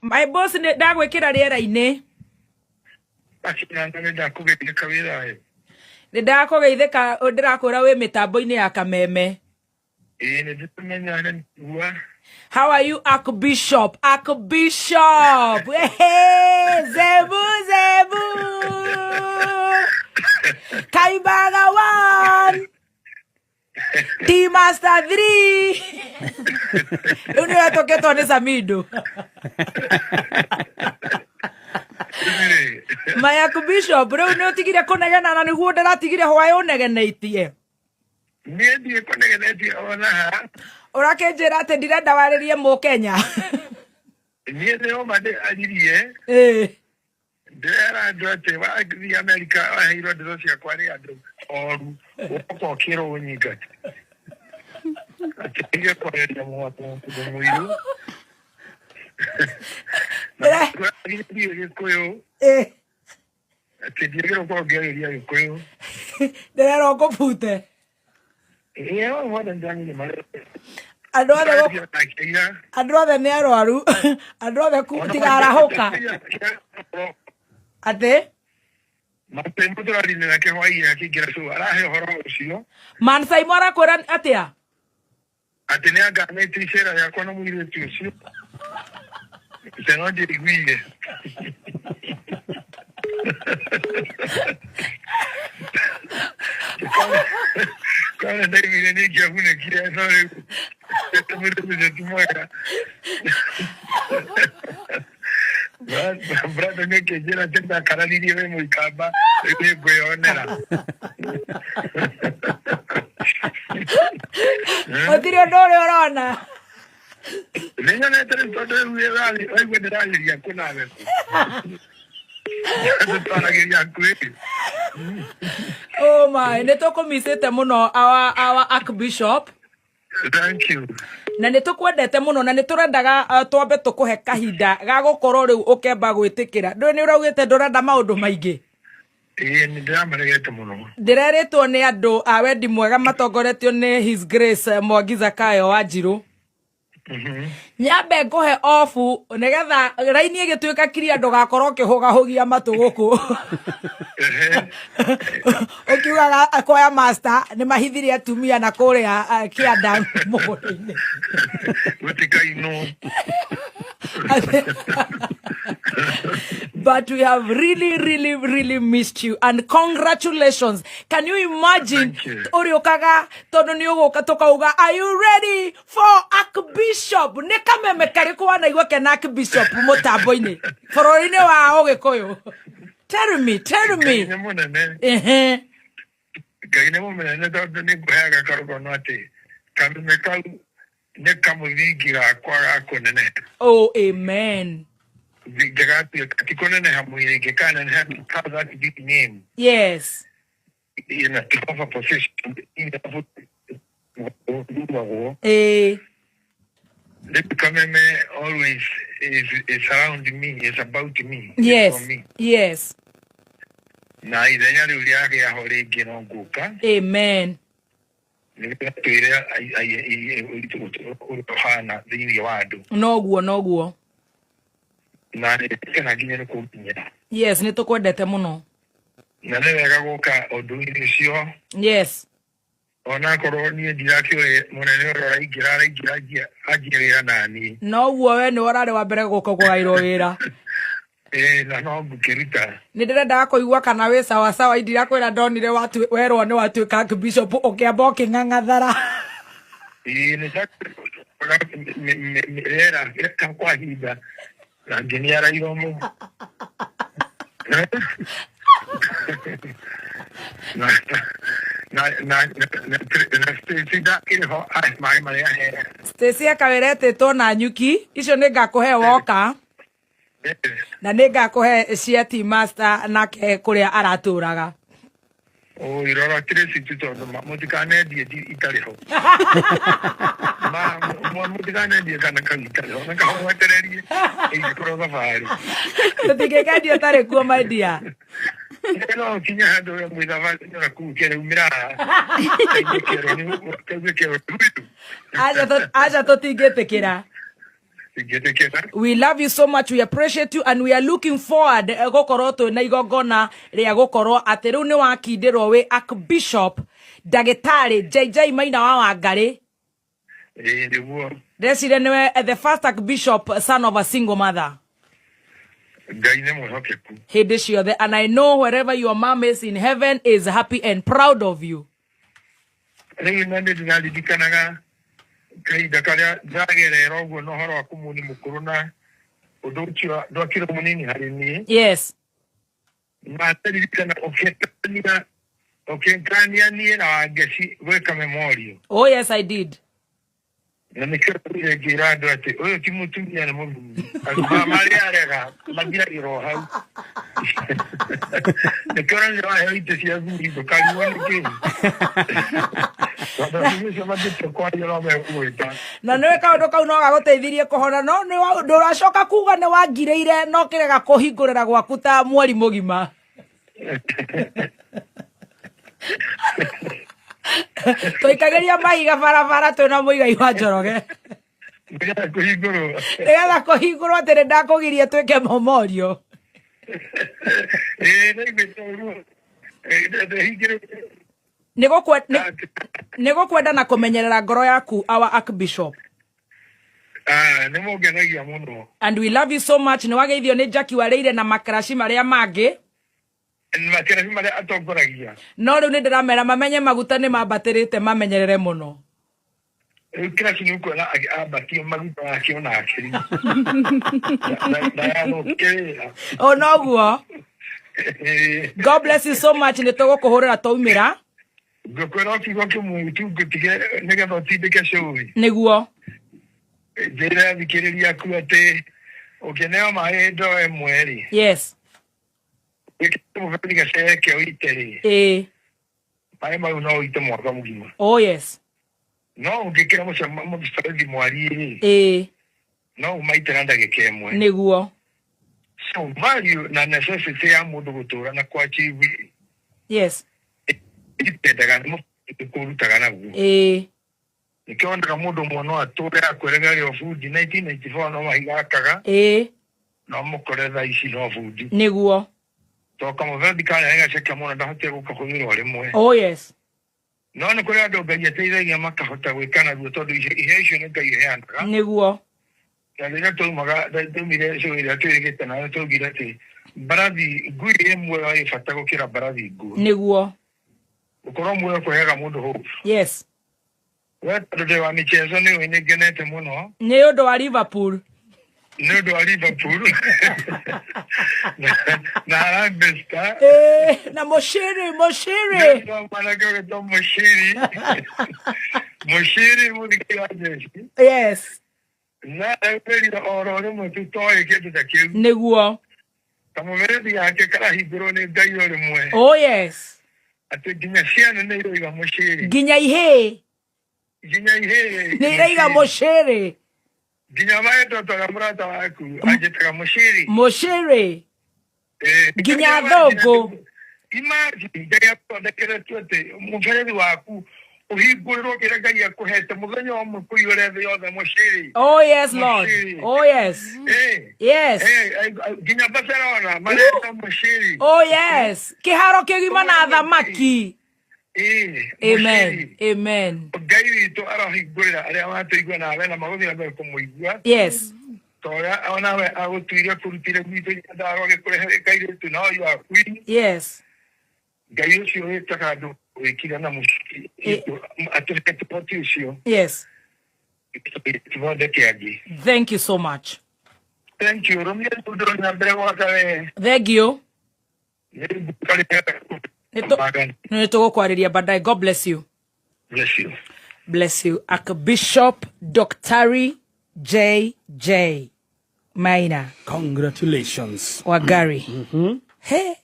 My boss, nĩ ndagwĩkĩra rĩera-inĩ. Acinanga nĩ ndakũgeithĩka wĩ thayũ. Nĩ ndakũgeithĩka, ndĩrakwĩra wĩ mĩtambo-inĩ ya Kameme. Ĩĩ, nĩ ndĩmenya nĩ igua. How are you, Archbishop? Archbishop! Hey, Zebu, Zebu! Kaibaga 1! T Master 3! Rĩu nĩ wetũkĩtwo nĩ Samido. Rĩu-rĩ, My Archbishop, rĩu nĩ ũtigire kũnegena na nĩguo ndĩratigire hwaĩ ũnegeneitie. Niĩ ndiĩ kũnegenetie ona ha. Ũrakĩnjĩra atĩ ndirenda warĩrie Mũkenya. Niĩ nĩ ũma ndĩraririe. Ndĩrera andũ atĩ wathiĩ Amerika waheirwo ndeto ciakwa nĩ andũ oru, woka ũkĩrwo ũnyingate. Atĩ ndige kwarĩria mũndũ mũirũ. Na ndiĩ Gĩkũyũ. Atĩ ndiagĩrĩirwo gũkorwo ngĩarĩria Gĩkũyũ. Ndĩrerwo ngũbute. Ĩĩ, hau hothe nĩndĩranyuire marĩa. Andũ othe Ndĩraria nake ira. Andũ othe nĩ arwaru. Andũ othe tigarahũka. Atĩ? Matemo tũrarire nake hwainĩ akĩingĩra show arahe ũhoro ũcio. Man Saimo arakwĩra atĩa? Atĩ nĩ anganĩtie icera rĩakwa na mũirĩtu ũcio. Atĩ no ndiaiguire. Kana ndaiguire nĩ ingĩagunĩkire, no rĩu mũirĩtu ũcio ti mwega. Brother nĩ kĩnjĩra atĩ ndakararirie wĩ mũikamba, rĩu nĩ ngwĩyonera. Gũtirĩ ũndũ ũrĩa ũrona. Nĩ nyonete rĩu, tondũ rĩu waigua ndĩrarĩria kũ nawe kũ. Twaragĩria hakuhĩ. Oh my, nĩ tũkũmicĩte mũno our Archbishop. Thank you. Na nĩ tũkwendete mũno na nĩ tũrendaga twambe tũkũhe kahinda ga gũkorwo rĩu ũkĩamba gwĩtĩkĩra. Ndũĩ nĩ ũraugĩte ndũrenda maũndũ maingĩ. Ĩĩ, nĩ ndĩramaregete mũno. Ndĩrerĩtwo nĩ andũ a wendi mwega matongoretio nĩ His Grace Mwangi Zakayo Wanjirũ. Nyambe ngũhe obu nĩgetha raini ĩgĩtuĩka kiria ndũgakorwo ũkĩhũgahũgia matũ gũkũ. Ũkiugaga kwaya master nĩ mahithire atumia na kũrĩa kĩanda mũgũnda-inĩ. Gũtikainwo. But we have really, really, really missed you, and congratulations. Can you imagine? Thank you. Ũrĩũkaga tondũ nĩ ũgũka tũkauga, "Are you ready for Archbishop?" Nĩ kameme karĩkũ wanaigua kena Archbishop mũtambo-inĩ bũrũri-inĩ wa Ũgĩkũyũ? Tell me, tell me. Ngai nĩ mũnene. Ngai nĩ mũnene, tondũ nĩ ngũheaga karũgano atĩ kameme kau nĩ kamũthingi gakwa ga kũneneha. Oh, amen. Ngĩgatuĩka ti kũneneha mwĩrĩ, ngĩkaneneha have that big name in a to have a position in thuragwo. Rĩu kameme always is around me, is about me, is for me. Na ithenya rĩu rĩagĩa ho rĩngĩ no ngũka. Amen. Nĩgetha twĩre ũritũ ũrĩa ũhana thĩinĩ wa andũ. Noguo, noguo. Na nĩkena nginya nĩ kũnginyĩra. Yes, nĩ tũkwendete mũno. Na nĩ wega gũka ũndũ-inĩ ũcio. Onakorwo niĩ ndirakĩũĩ mũnene ũrĩa ũraingĩra araingĩra anjie wĩra naniĩ. Noguo, we nĩwe ũrarĩ wa mbere gũka kũgaĩrwo wĩra. Ĩĩ, na no ngũkĩruta. Nĩ ndĩrendaga kũigua kana wĩ sawa sawa. Indirakwĩra ndonire werwo nĩ watuĩka Archbishop ũkĩamba ũkĩng'ang'athara. Ĩĩ, nĩ rĩera rĩka kwa hinda na ngĩniara iromo na na na na na Stacy ndakĩrĩ ho ahe maĩ marĩa aheaga. Stacy akawĩra etĩtwo na nyuki icio nĩ ngakũhe woka, na nĩ ngakũhe cia T Master nake kũrĩa aratũraga. Oi, rora Tracy tu, tondũ mũtikanendie itarĩ ho. Mũtikanendie kana kau itarĩ ho. Na kaho mwetererie ingĩkorwo thabarĩ. Tũtingĩkendia ũtarĩ kuo, my dear. No ũkinye handũ we mwĩ thabarĩ na kũu kĩraumĩra haha. Kaigue kĩero kaigue kĩero. Aca, aca tũtingĩtĩkĩra. Ingĩtĩkĩra. We love you so much, we appreciate you, and we are looking forward gũkorwo twĩ na igongona rĩa gũkorwo atĩ rĩu nĩ wakindĩrwo wĩ Archbishop Ndagĩtarĩ JJ Maina wa Wangarĩ. Ĩĩ, nĩguo. Ndeciria nĩwe the first Archbishop son of a single mother. Ngai nĩ mwĩhokeku. Hĩndĩ ciothe, and I know wherever your mom is in heaven is happy and proud of you. Rĩu na nĩ ndĩraririkanaga kahinda karĩa ndagerera ũguo na ũhoro wa kũmuni mũkũrũ, na ũndũ ũcio ndwakĩrĩ mũnini harĩ niĩ. Na ndaririkana ũkĩngania niĩ na Wangeci gwĩka memorial. Oh yes, I did. Na nĩkĩo ndũire ngĩra andũ atĩ ũyũ ti mũtumia, nĩ mũthuri. Andũ marĩa arega mathiragĩra o hau. Nĩkĩo ũraria waheo itĩ cia thuri, ndũkarigwo nĩ kĩĩ, tondũ atumia acio mangĩtua kwaria no megũgwĩta. Na nĩwe kaũndũ kau no gagũteithirie kũhona, no ndũracoka kuga nĩ wangirĩire no kĩrega kũhingũrĩra gwaku ta mweri mũgima. Tũikagĩria mahiga barabara twĩna Mũigai wa Njoroge. Nĩgetha kũhingũrwo. Nĩgetha kũhingũrwo atĩ nĩ ndakũgiria twĩke momorio. Ĩĩ, naiguĩte ũguo. Ndahingĩrĩte. Nĩ gũkwenda na kũmenyerera ngoro yaku, our Archbishop. Ah, nĩ mũngenagia mũno. And we love you so much. Nĩ wageithio nĩ Jackie Wareire na makaraci marĩa mangĩ. Makĩrabi marĩa atongoragia. No rĩu nĩ ndĩramera mamenye maguta nĩ mambatĩrĩte, mamenyerere mũno. Rĩu kĩraci nĩ ũkuona ambatie maguta make onake ndayathũkie wĩra. O noguo. God bless you so much. Nĩ tũgũkũhũrĩra twaumĩra. Ngũkwĩra ũkiugo kĩmwe tu ngũtige nĩgetha ũtindĩke cũi. Nĩguo. Njĩre athikĩrĩria aku atĩ ũkĩneo maĩ ndoo ĩmwe rĩ, wĩkĩre mũberethi gaceke ũite rĩ, maĩ mau no ũite mwaka mũgima. No ũngĩkĩra mũberethi mwariĩ rĩ, no ũmaite na ndagĩka ĩmwe. So value na necessity ya mũndũ gũtũra na kwa achieve itendaga nĩ mũberethi kũrutaga naguo. Nĩkĩo wonaga mũndũ ũmwe no atũre akwerega o bundi 1994 no mahiga akaga, no mũkore thaa ici no bundi, to kamũberethi karĩa nĩ gaceke mũno, ndahotire gũkahũthĩra o rĩmwe. No nĩ kũrĩ andũ Ngai ateithagia makahota gwĩka naruo, tondũ iheo icio nĩ Ngai iheanaga. Na rĩrĩa twaumaga, twaumire cũĩ ĩrĩa twĩrĩgĩte nayo, twaugire atĩ mbarathi ngui ĩ muoyo ĩ bata gũkĩra mbarathi nguũ. Gũkorwo muoyo kũheaga mũndũ hope. We tondũ ndĩ wa michezo, nĩ ũĩ nĩ ngenete mũno. Nĩ ũndũ wa Liverpool. Nĩ ũndũ wa Liverpool na Harambee Star. Na Mushiri, Mushiri. Nĩ ũndũ wa mwanake ũgĩtwo Mushiri, Mushiri mũthiki wa jeshi. Na aumĩrire oro rĩmwe tũtoĩ kĩndũ ta kĩu. Kamũberethi gake karahingũrwo nĩ Ngai o rĩmwe, atĩ nginya ciana nĩ iroiga Mushiri. Nginya ihĩĩ. Nginya ihĩĩ. Nĩ iraiga Mushiri. Nginya maetoto ga mũrata waku anjĩtaga Mushiri. Mushiri. Nginya thũngũ. Imagine Ngai athondekere tu atĩ mũberethi waku ũhingũrĩrwo kĩrĩa Ngai akũhete mũthenya ũmwe kũiyũre thĩ yothe, Mushiri. Oh yes, Lord. Mushiri. Nginya Barcelona mareta Mushiri. Oh yes, kĩharo kĩgima na thamaki. Amen. Mushiri. Amen. Ngai witũ arohingũrĩra arĩa watũigua nawe na magũthiĩ na mbere kũmũigua, ta ũrĩa onawe agũtuire kũrutire gwitũ Nyandarua gĩkũrehe kairĩtu, no you are queen. Ngai ũcio wĩtaga andũ wĩkire na mũciĩ atũhe tũhoti ũcio, tũthondeke angĩ. Thank you so much. Thank you. Rũmia rũndũ na mbere gwaka we. Thank you. Nĩ tũgũkwarĩria baadaye. God bless you. Bless you. Bless you. Archbishop Dr. JJ Maina Congratulations. Wangari. He.